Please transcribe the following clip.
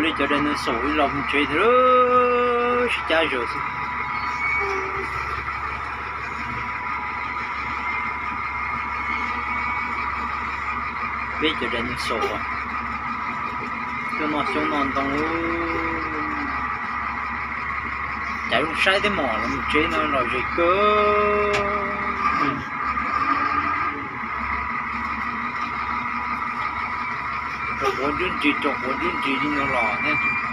Li cov dinosaur ib los mus tsev tiag, sib cab zom xwb. Peb cov dinosaur tuaj noj xyoob noj ntoo. Cas zoo saib thiab mog, los mus tsev no lom zem kawg. Rau quav dub ntsis, rau quav dub ntsis li no los thiab.